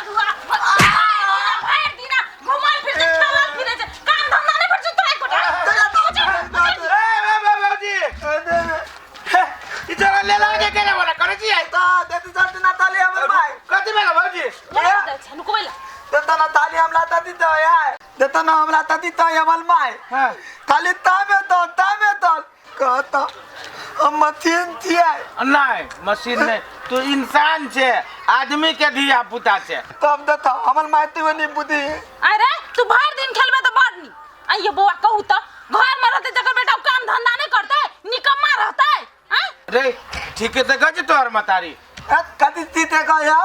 मर्दुआ भरि दिना घुमल फिर छै खेलल फिरे छै काम धंधा नहि भेट छै तोरा एकोटा। ए ए ए भौजी ई तोरा ले लागे केना वाला करै छी तो देती चलती ना ताली हमर भाई कथी भेल भौजी लगा दै छै नुकबै ला देता ना ताली हमरा ता दी तो यार देता ना हमरा ता दी तो हमर माय हां खाली तामे तो तामे तो कहता हम मथीन थिए नहीं मशीन नहीं तू इंसान छे आदमी के धिया पुता छे तब देता हमर माय तू नहीं बुद्धि अरे तू भरि दिन खेलबे तऽ बड़ नीक आइयो बौआ कहू तऽ घर में रहते जकर बेटा उ काम धंधा नहीं करते निकम्मा रहते आँय रे ठीक है तो गज तोहर मतारी कथी थी ते कहो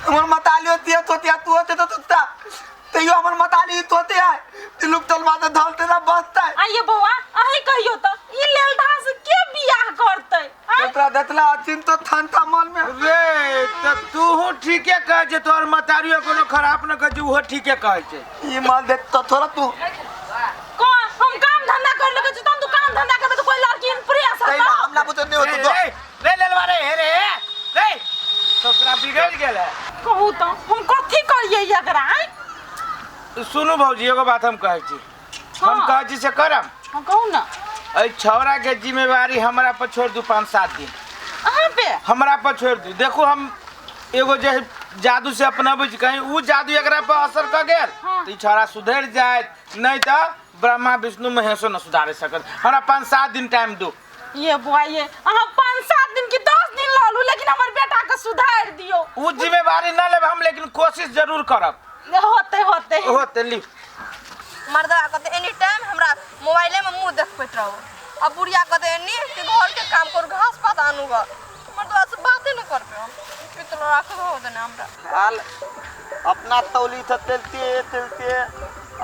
हमर मताली होती है तोतिया तू होते तो तुत्ता तैयो हमर मताली तोते है तिलुक तलवा तो धलते ना बसता है आइयो बौआ अहीं कहियो तऽ ई लेल ढास के बियाह करते आँय तोरा देखला अचिन तो थन था मन में रे तो तू ठीके कह छे तोहर मतारियो कोनो खराब न कह छे उहो ठीके कह छे ई माल देख तो थोड़ा तू को हम काम धंधा कर लगे छी तहन तू काम धंधा करबे तऽ कोई लड़की इम्प्रेस तैला होतौ हमला बुझ नहीं होतो तो रे रे लेलवा रे हे रे रे ससुरा बिगड़ गेल है कहू तऽ हम कथी करियै एकरा आँय सुनू भौजी एगो बात हम कहै छी हम हाँ। कहै छी से करम हाँ, कहू ना एहि छौड़ा के जिम्मेवारी हमरा पर छोड़ दू 5-7 दिन अहाँ पे हमरा पर छोड़ दू देखू हम एगो जे जादू से अपनाबै छी कहीं उ जादू एकरा पर असर कऽ गेल हाँ। तऽ ई छौड़ा सुधरि जायत नहीं तऽ ब्रह्मा विष्णु महेशो न सुधारे सकत हमरा 5-7 दिन टाइम दू ये बुआ ये अहाँ 5-7 दिन की 10 दिन लऽ लू लेकिन हमर बेटा के सुधारि दियौ उ जिम्मेवारी न लेब हम लेकिन कोशिश जरूर करब होते होते होते ली मर्दवा कहते एनी टाइम हमरा मोबाइले में मुंह देखबैत रहो आ बुढ़िया कहते एनी कि घर के काम करू घास पात आनू ग मर्दवा से बाते न करबे हम पितलो राख हो देने हमरा हाल अपना तौली से तेलते तेलते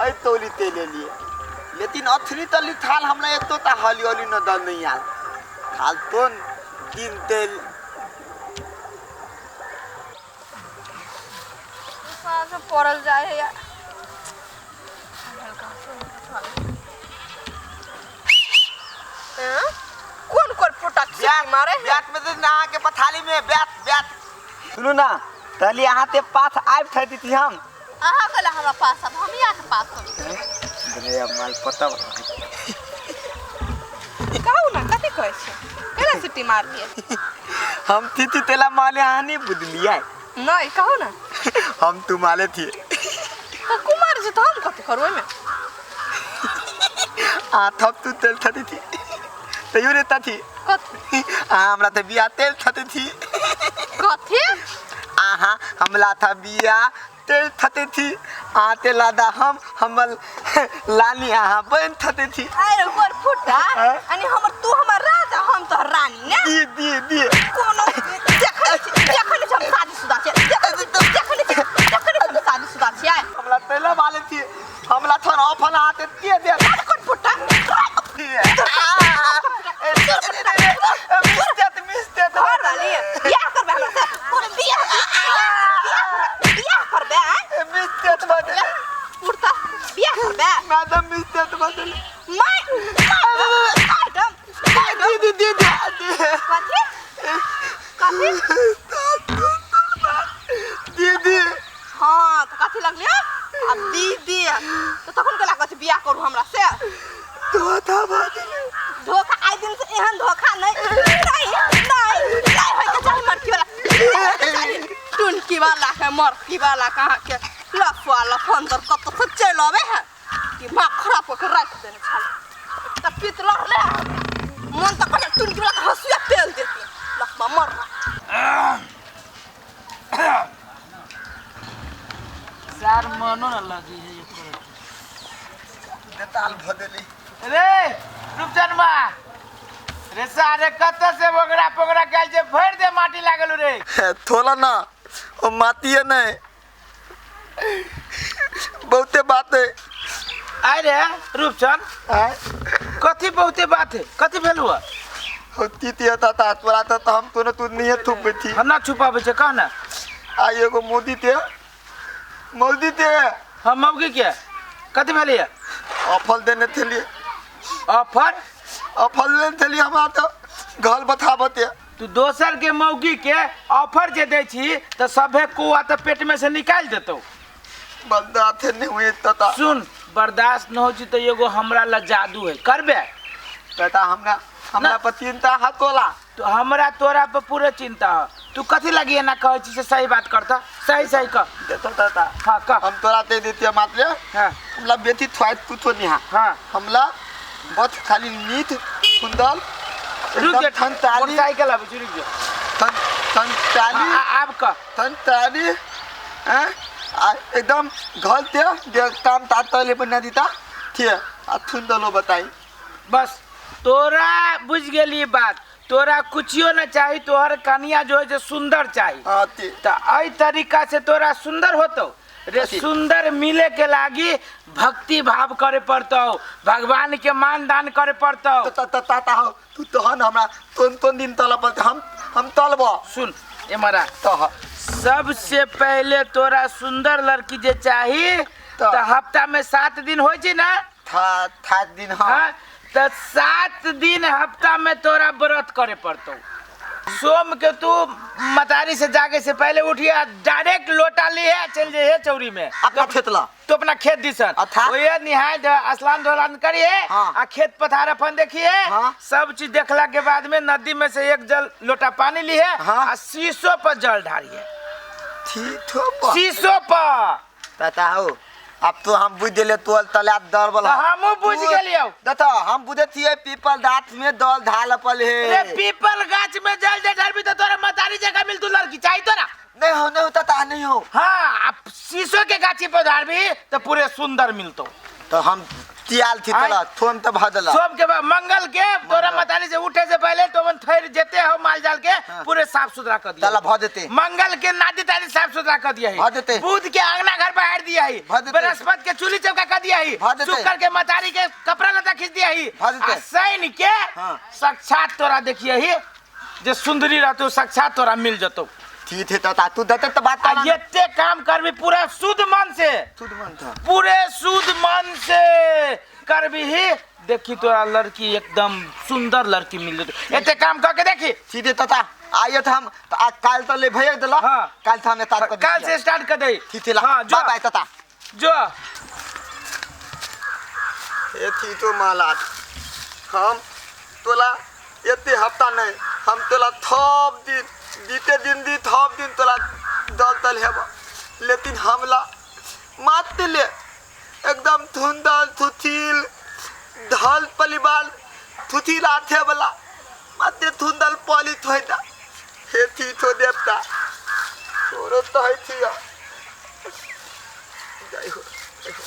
ऐ तौली तेल लिए लेकिन अथनी तली थाल हमरा एक तो ता हली हली न दल नहीं आल थाल तो दिन तेल साँझ पड़ल जाए है यार हैं? कोन कोन फुटा सीटी मारे है बैट में दे ना के पथाली में बैट बैट सुनू ना तली अहाँ ते पास आबि थी थी हम अहाँ कहला हमरा पास अब हम यहाँ के पास अब अरे माल पता कहू ना कथी कहै छै केना सीटी मारलियै हम थी थी तेला माले अहाँ नहीं बुझलियै नहीं कहू ना हम तू माले थी तऽ कुमार जी तऽ हम कथी करू ओहिमे आ थप तू तेल थती थी तैयो रेता थी कथी आ हमरा ते बिया तेल थती थी कथी आहा हमला था बिया तेल थते थी आते लादा हम हमल लानी आहा बन थते थी अरे गोर फुटा हैं? अनि हमर तू हमर राजा हम तोहर रानी ने दिए दिए दिए कोनो देखै छी देखै छी हम शादीशुदा छियै देखै छी देखै छी देखै छी हम शादीशुदा छियै हमला तेला वाले थी हमला थोन ऑफन आते दिए दिए कोन फुटा मिस देत मिस देत घर वाली बियाह करबे हमरा से कोनो बियाह बियाह करबे आँय? मिस देत बदले पुरता बियाह करबे मैडम मिस देत बदले मैडम मैडम दीदी दीदी दीदी कथी कथी दीदी हाँ तऽ कथी लगलियै आब दीदी तऽ तखन केला कहै छै बियाह करू हमरा से धोखा बदले धोखा आइ दिन से एहन धोखा नहीं नहीं नहीं नहीं होइके चाही मरकी वाला नहीं होइके चाही टुनकी वाला के मरकी वाला कहाँ के लफुआ लफंदर कतौ से चलि अबै है दिमाग खराब कऽ के राखि देने छल तऽ पीत लड़ले मन तऽ कहै टुनकी वाला के हंसुआ पेल देती लफुआ मर सार मनो न लगी है ये देताल भदली रे रूपचनमा रे सारे कत से बोगरा पोगरा कैल जे भर दे माटी लागल रे थोड़ा ना ओ माती है नहीं बहुते बात है आय रे रूपचन आय कथी बहुते बात है कथी भेल हुआ होती थी ता ता तोरा तो हम तो तू नहीं थुप थी हम ना छुपाबै छै कह ना आ एगो मोदी थे मोदी थे हम मौगी के कथी भेल ये अफल देने थे लिए ऑफर अफल देने थे लिए हमरा तो घर बता बते तू दोसर के मौगी के ऑफर जे दै छी तऽ सभे कौआ तऽ पेट में से निकालि देतौ। बर्दाश्त नहीं हुए तता। सुन, बर्दाश्त न हो छी तऽ एगो हमरा ला जादू है, करबे? तता हमरा हमरा पर चिंता है तोला। तो हमरा तोरा पर पूरे चिंता है। तू कथी लगी एना कहै छी से सही बात करता, सही सही कह। देखो तता। हाँ, कह। हम तोरा दे देती है मात्र। हाँ। हमला बेटी थुआइत कुछो नहीं है। हाँ। हमला बस खाली नीत कुंदल। रुक जा, थन ताली। मोटरसाइकिल आबै छै, रुक जा। थन, थन ताली। हाँ, आब कह। थन ताली, हैं? आ, एकदम घर ते, जे काम तात तले बना दीता, थे, आ थुन दलो बताई। बस तोरा बुझ गेली बात, तोरा कुछियो न चाही, तोहर कनिया जो है से सुंदर चाही। हाँ, ते। त एहि तरीका से तोरा सुंदर होतो रे। अथी। सुंदर मिले के लागी भक्ति भाव करे पड़तो, भगवान के मान दान करे पड़तो। त, त, त, त, त, हो, तू तहन हमरा तोन तोन दिन तल पड़ते, हम तलबो। सुन एमरा, तह। सबसे पहले तोरा सुंदर लड़की जे चाही त। त हफ्ता में 7 दिन होय छै ना? था दिन, हाँ। हाँ, त 7 दिन हफ्ता में तोरा व्रत करे पड़तो। सोम के तू मतारी से जागे से पहले उठिया, डायरेक्ट लोटा लिए चल जाइए चौरी में। अपना खेत ला। तो अपना खेत दिसन। अथा? ओये निहाय स्नान धोलान करिए, हाँ। आ खेत पथार अपन देखिए। हाँ। सब चीज देखला के बाद में नदी में से एक जल लोटा पानी लिए, हाँ। आ शीशो पर जल ढारिए। ठीक हो। शीशो पर। पता हो, अब तो हम बुझ गेलियै, तोल तला दर वाला। तो हमहूँ बुझ गेलियौ। देखो, हम बुझे छियै पीपल गाछ में दल ढाल पल हे। रे पीपल गाछ में जल दे ढालबी तो तोरा मतारी जगह मिलतू लड़की चाही तोरा। नहीं हो, नहीं हो, तता नहीं हो। हाँ, अब शीशो के गाछी पर ढालबी तो पूरे सुंदर मिलतो। तो हम तियाल थी आय। तोरा, थोम तो भऽ देला। सोम के बाद मंगल के तोरा मतारी से उठे से पहले तो मन थैर जेते हो माल जाल के हाँ। पूरे साफ सुथरा कर दिया। तला भऽ देते। मंगल के नादी तादी साफ सुथरा कर दिया है। भऽ देते। बुध के अंगना घर बाहर दिया है। भऽ देते। बृहस्पति के चूल्ही चौका कर दिया है। भऽ देते। शुक्र के मतारी के कपड़ा लत्ता खींच दिया है। भऽ देते। आ शनि के हाँ। साक्षात तोरा देखिए ही जे सुंदरी रहतो साक्षात तोरा मिल जतो। ठीक है तता, तू देते तो बात आ करना। एते काम करबी पूरा शुद्ध मन से। शुद्ध मन था। पूरे शुद्ध मन से करबी ही देखी तोरा लड़की एकदम सुंदर लड़की मिल जतो। एते काम करके देखी। ठीक है तता, आइए तो हम, तो आज काल तो ले भैया देला। हाँ। काल तो हम एता कर काल से स्टार्ट कर दे। ठीक है ला। हाँ, जो। बाय बाय तता। जो। ए थी तो माला, हम तोला एते हफ्ता नहीं, हम तोला थप दिन जीते दिन दी थप दिन तोला दल तल हेब, लेकिन हमला मात ले एकदम धुंधल थुथिल धल परिवार थुथिल आथे वाला माते धुंधल पली थोइदा। हे थी तो देवता तोरो तो है थी। जय हो, जय हो।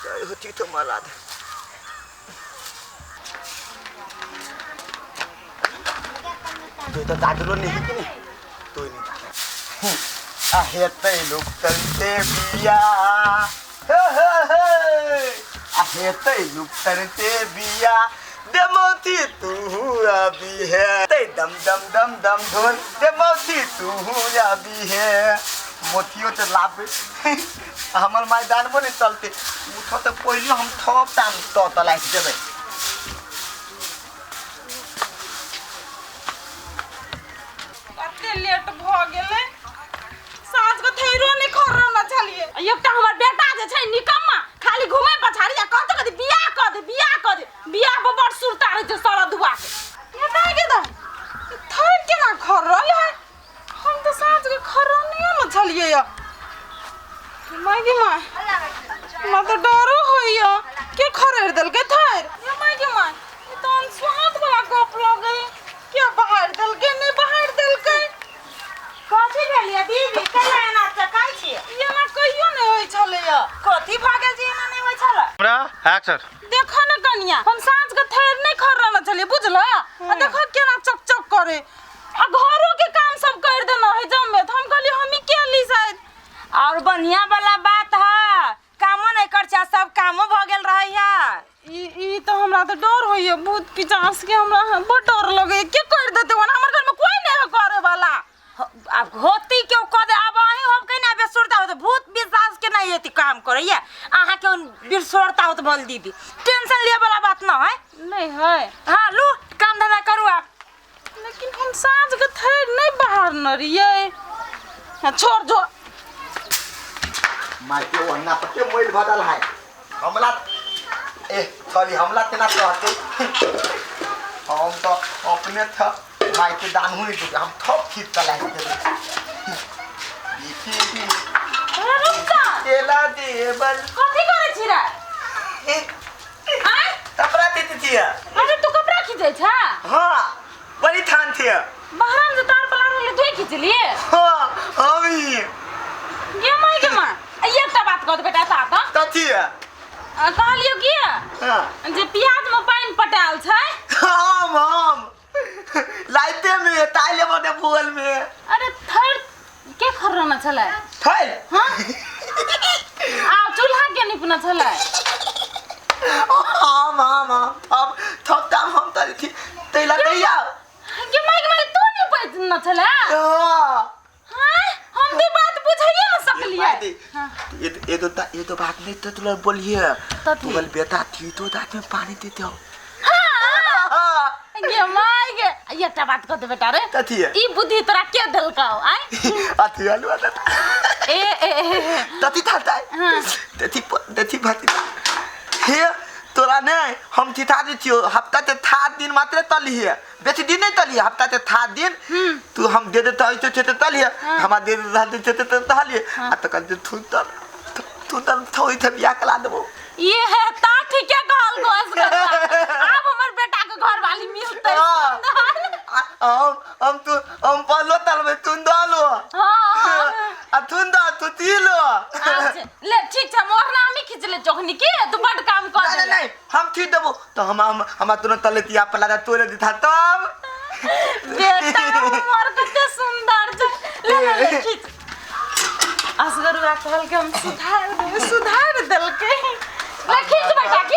जय हो थी तो माला दे। तू तो दादरो नहीं कि नहीं? तू नहीं। आहे ते लोग करते बिया। हे हे हे। आहे ते लोग करते बिया। देमोती तू अभी है। ते दम दम दम दम धोन। देमोती तू अभी है। मोतियो तो लाभ। हमर मैदान बने चलते। उठो तो पहले हम थप ताम तो तलाश देबे। कते लेट भ गेलै, साँझ के थैरो नहीं खरना छलिए। एकटा हमर बेटा जे छै निकम्मा, खाली घुमे पछाड़ी आ कहते कहते बियाह क दे, बियाह क दे। बियाह पर बड़ सुरता रहै छै सारा दुआ के। ये नहीं के दा, थैर केना खरल है? हम तो साँझ के खरनियो न छलिए या। माय गे माय, हमरा तो डरो होइया, के खरेर देलकै थैर? ये माय गे माय, ई तो अनसुहात वाला गप लगै, के बाहर देलकै नहीं बाहर देलकै? कथी भेलियै दीदी? केना एना चकाइ छियै? एना कहियो नहि होइ छलैया। कथी भऽ गेल जे एना नहि होइ छलै? हमरा एक्शन। देखो न कनिया, हम साँझ के थैर नहीं खरना छलियै बुझल? आ देखो केना चकचक करे, आ घरो के काम सब कर देना है जमे, त हम कहलियै हमही केली शायद। और बढ़िया वाला बात है, कामो नहीं कर छै, सब कामो भऽ गेल रहै है। ई तो हमरा तो डर होइए, भूत पिचास के हमरा बड़ डर लगैए। के कर देते ओना? हमर घर में कोई नहीं है करे वाला। अब होती क्यों कह दे, अब अहीं हम कहीं ना बेसुरता होते, भूत पिशाच के नहीं एती काम करैया। अहाँ के सोरता होत भल दीदी। टेंशन लिए वाला बात न है। नहीं है। हाँ लू काम धंधा करू आप। लेकिन हम साँझ के थैर नहीं बाहर न रहिए। हाँ, छोड़ जो। माइके ओहना पते मैल भरल है हमला ए सॉरी हमला तेना कहते हम तो अपने था माइके दान हुई तो हम थप खींच चला अरे रुक जा। केला देबल कथी करे छी रे? आय कपड़ा देते थी। अरे तू कपड़ा खींचे छा? हाँ बड़ी थान थी। बाहर में तार पला रहले तू खींचलिए? हाँ हम ही गे माई गे मां एकटा बात कह दे बेटा ता त कथी है? कहलियो की हाँ जे प्याज में पानि पटायल छै। हम लाइते में ताइले बने भूल में। अरे थर के खर्रना छलै? थैल हाँ आ चूल्हा के निपना छलै? हम हम हम थप थप दाम हम तरी थी तैला तैया गे माई गे माई तू निपना छलै? हाँ हाँ हम तो बात बुझाइए न सकलिए। ये तो ये तो बात नहीं तो तुला बोलिए तथी। तू बोल बेटा थी तो दांत में पानी देते हो। हाँ गे माई गे एकटा बात कह दे बेटा रे। कथी है? ई बुद्धि तोरा के देलकौ? आय अथी आलू आता ए ए ए तथी था ताई हाँ। तथी तथी भाती हे तोरा नहीं हम थिथा दै छियो हफ्ता ते था दिन मात्र तली है बेसी दिन नहीं तली हफ्ता ते था दिन तू हम दे देता ऐसे थे तली है हमार दे देता थे थे तली आ तो कल तू तर तू तर थोई थे बियाह कला देबो। ये है ता ठीक है कहल को अब हमर बेटा के घर वाली मिलते। हम हम तू हम पहलो तलबे तू दलो। हां आ तू द तू तीलो। अच्छा ले ठीक छै मोर नाम ही खींच ले चोखनी के तू बड काम कर। नहीं नहीं हम थी देबो तो हम हम हम तुरंत तले तिया पला तोरे दिथा तब बेटा मोर कते सुंदर छै। ले ले ले खींच। असगरुआ कहल के हम सुधार देबे सुधार देलके। ले खींच बेटा की।